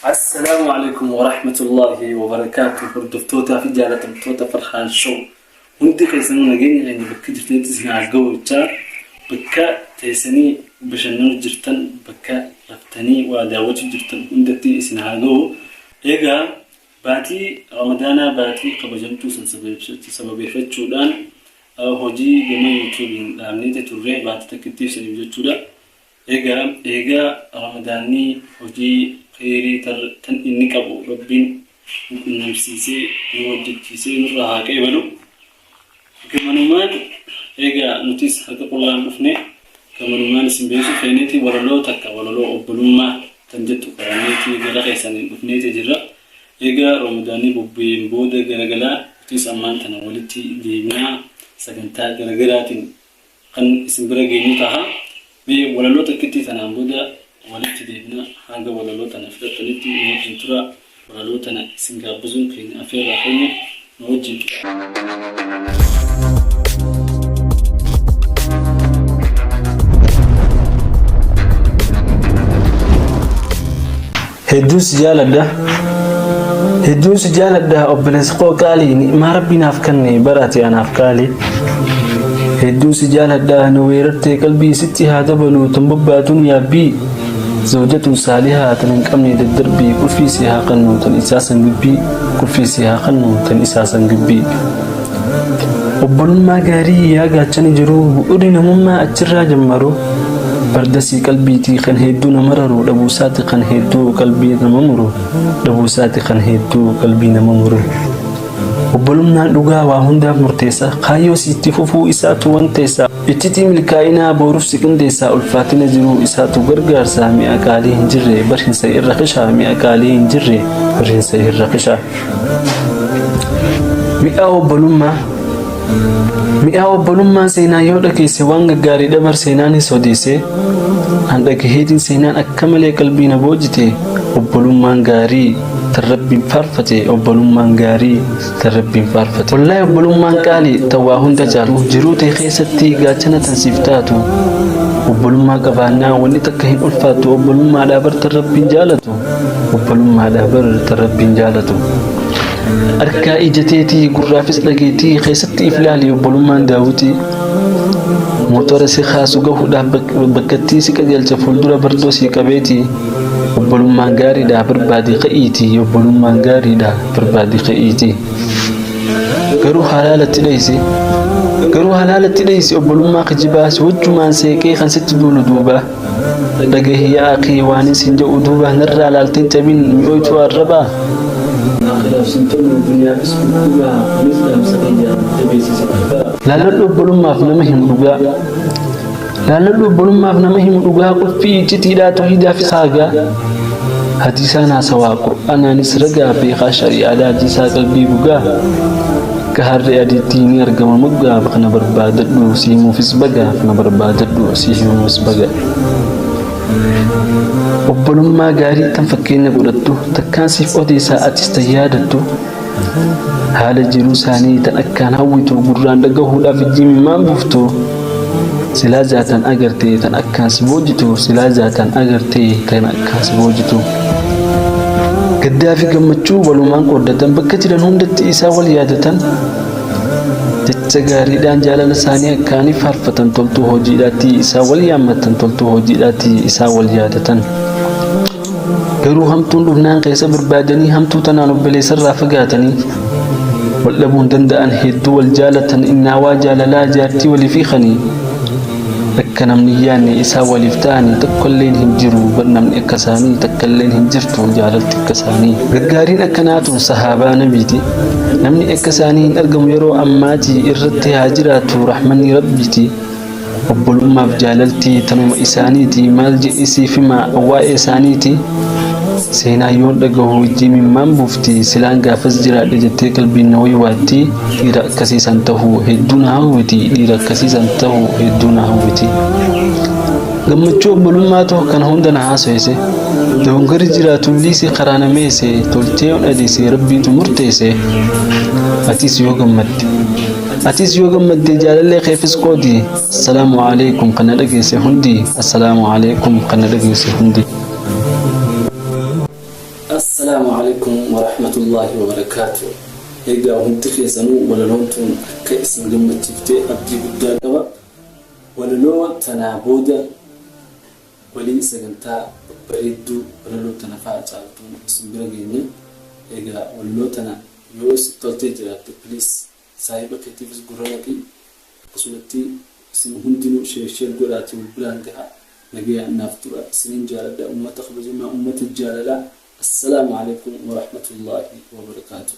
Assalaamu alaikum warahmatullahi wabarakaatu. Hordoftootaa fi jaalatamtoota Farhaan Show, hundi keessanuu nageenya keenya bakka jirtanitti isin haa ga'u jechaa, bakka teessanii bashannanu jirtan, bakka raftanii waa daawwachuu jirtan hundatti isin haa ga'u. Egaa baatii Ramadaanaa, baatii kabajamtuu san sababeeffachuudhaan hojii gama YouTube'n dhaabneeti turre baatii takkittiif saniif jechuudha. Egaa eega Ramadaanni hojii kheyrii tan inni qabu Rabbiin nu qunnamsiisee nu hojjachiisee nurraa haa qeebalu. Gamanumaan egaa nutis harka qullaan dhufne, gamanumaan isin beeksisuu feeneeti walaloo takka, walaloo obbolummaa tan jettu qabanneeti gara keessaniin dhufneeti jirra. Eega Ramadaanni bubbeen booda garagalaa nutis ammaan tana walitti deebinaa sagantaa garagaraatiin kan isin bira geenyu taha. Mee walaloo takkittii tanaan booda walitti deebina. Hanga walaloo tana fixattanitti nu wajjin turaa. Walaloo tana isin gaabbizuun keenya afeerraa keenya, nu wajjin turaa. Hedduun si jaaladha. Hedduun si jaaladha obboleessa koo qaalii, ni'maa rabbi naaf kenne barate anaaf qaalii. Hedduun si jaaladha, na weerartee qalbii, sitti haa dabalu tan bobbaatuun yaabbii. Zawjatun saalihaa tan hin qabne daddarbii, qulfii si haa kannu tan isaa san gibbii, qulfii si haa kannu tan isaa san gibbii. Obbolummaa gaarii yaa gaachana jiruu, bu'uurri namummaa achirraa jammaru. Bardasii qalbiitii kan hedduu nama raru, dhabuusaati kan hedduu qalbii nama muru, dhabuusaati kan hedduu qalbii nama muru. Obbolummaan dhugaa waa hundaaf murteessa, kaayyoo siitti fufuu isaatu wanteessa, iccitii milkaa'inaa boruuf si qindeessa, ulfaatina jiruu isaatu gargaarsa, mi'a qaalii hin jirre barhinsa irra kisha, mi'a qaalii hin jirre barhinsa irra kisha. Mi'a obbolummaa. Mi'aa obbolummaa seenaa yoo dhageesse, waan gaggaarii dabar seenaanis odeesse. An dhagaheetiin seenaan akka malee qalbii na boojite, obbolummaan gaarii tan Rabbiin faarfate, obbolummaan gaarii tan Rabbiin faarfate. Wallaahi obbolummaan qaalii tan waa hunda caaltu, jiruu tee keessatti gaachana tan siif taatu. Obbolummaa qabaannaa wanni takka hin ulfaattu, obbolummaadhaa bar tan Rabbiin jaalatu, obbolummaadhaa bar tan Rabbiin jaalatu. Harkaa ija teetii gurraafis dhageetii keessatti if laali, obbolummaan daawwitii. Motora si kaasu gahuudhaaf bakkattii si qajeelcha, fuuldura bardoo si qabeeti. Obbolummaan gaariidha barbaadi ka'iiti, obbolummaan gaariidha barbaadi ka'iiti. Garuu halaalatti dheeysi. Garuu halaalatti dheeysi obbolummaa kijibaa, si wajjumaan seeqee kan sitti duulu duuba. Dhagahi yaa akii waan isin jedhu duuba, narraa laalteen cabin mi'ooytuu arrabaa. Akhiraaf sin tolu duniyaafis dhukkubaa, kunis dhaamsa kiyya jabeessisi qabaa. Laalladhu obbolummaaf nama himu dhugaa. Laalladhu obbolummaaf nama himu dhugaa, qulfii iccitiidhaa tawhiidaafis haagaa. Hadiisaan haasawaa qur'aanaanis ragaa, beekaa shari'aadhaa hadiisaa qalbii gugaa. Akka harree adiitti ni argama moggaa, kana barbaadadhu si himuufis baga, kana barbaadadhu si himuufis baga. Obbolummaa gaarii tan fakkeenya godhattu takkaan siif odeessaa, atis tan yaadattu. Haala jiruu isaanii tan akkaan hawwitu, gurraan dhagahuudhaaf ijji imimmaan buuftu. Silaa zaatan agartee tan akkaan si boojitu, silaa zaatan agartee tan akkaan si boojitu. Gaddaa fi gammachuu walumaan qooddatan, bakka jiran hundatti isaa wal yaadatan. Jecha gaariidhaan jaalala isaanii akkaanii faarfatan, toltuu hojiidhaatti isaa wal yaammatan, toltuu hojiidhaatti isaa wal yaadatan. Garuu hamtuun dhufnaan keessa barbaadanii hamtuu tanaan obboleessarraa fagaatanii wal dhabuun danda'an, hedduu wal jaalatan innaawaa jaalalaa jaartii waliif hiikanii. Akka namni hin yaadne isaa waliif ta'anii, tokkolleen hin jiru bar namni akka isaanii, takkalleen hin jirtu jaalalti akka isaanii. Gaggaariin akkanaa tun sahaabaa nabiiti. Namni akka isaanii hin argamu yeroo ammaati, irratti haa jiraatu rahmanni Rabbiiti. Obbolummaaf jaalalti tanuma isaaniiti, maal jedhi siif hima waa'ee isaaniiti. Seenaa yoon dhagahu ijji imimmaan buufti, silaan gaafas jiraadhe jettee qalbiin na waywaatti, dhiira akkasii san tahu hedduu na hawwiti, dhiira akkasii san tahu hedduu na hawwiti. Gammachuu obbolummaatu kana hunda na haasoyse, dogongorri jiraatu ibliisi karaa na meese, tolchee yoon adiise Rabbiitu murteesse. Atis yoo gammadde. Atis yoo gammadde jaalallee keefis qoodi. Assalaamu alaikum kan na dhageesse hundi. Assalaamu alaikum kan na dhageesse hundi. Assalaamu alaikum warahmatullaahi wabarakaatu. Egaa hundi keessanuu walaloon tun akka isin gammachiifte abdii guddaa qaba. Walaloo tanaa booda waliin sagantaa babbareedduu walaloo tana fa'a caaltuun isin bira geenya. Egaa walaloo tana yoo sitti toltee jiraatte, please saahiba keetiifis gurra naqi. Akkasumatti isin hundinuu share share godhaatii wal biraan gaha. Nagayaan naaf tura. Isiniin jaaladha, ummata kabajamaa, ummata jaalalaa. Assalaamu alaikum warahmatullaahi wabarakaatu.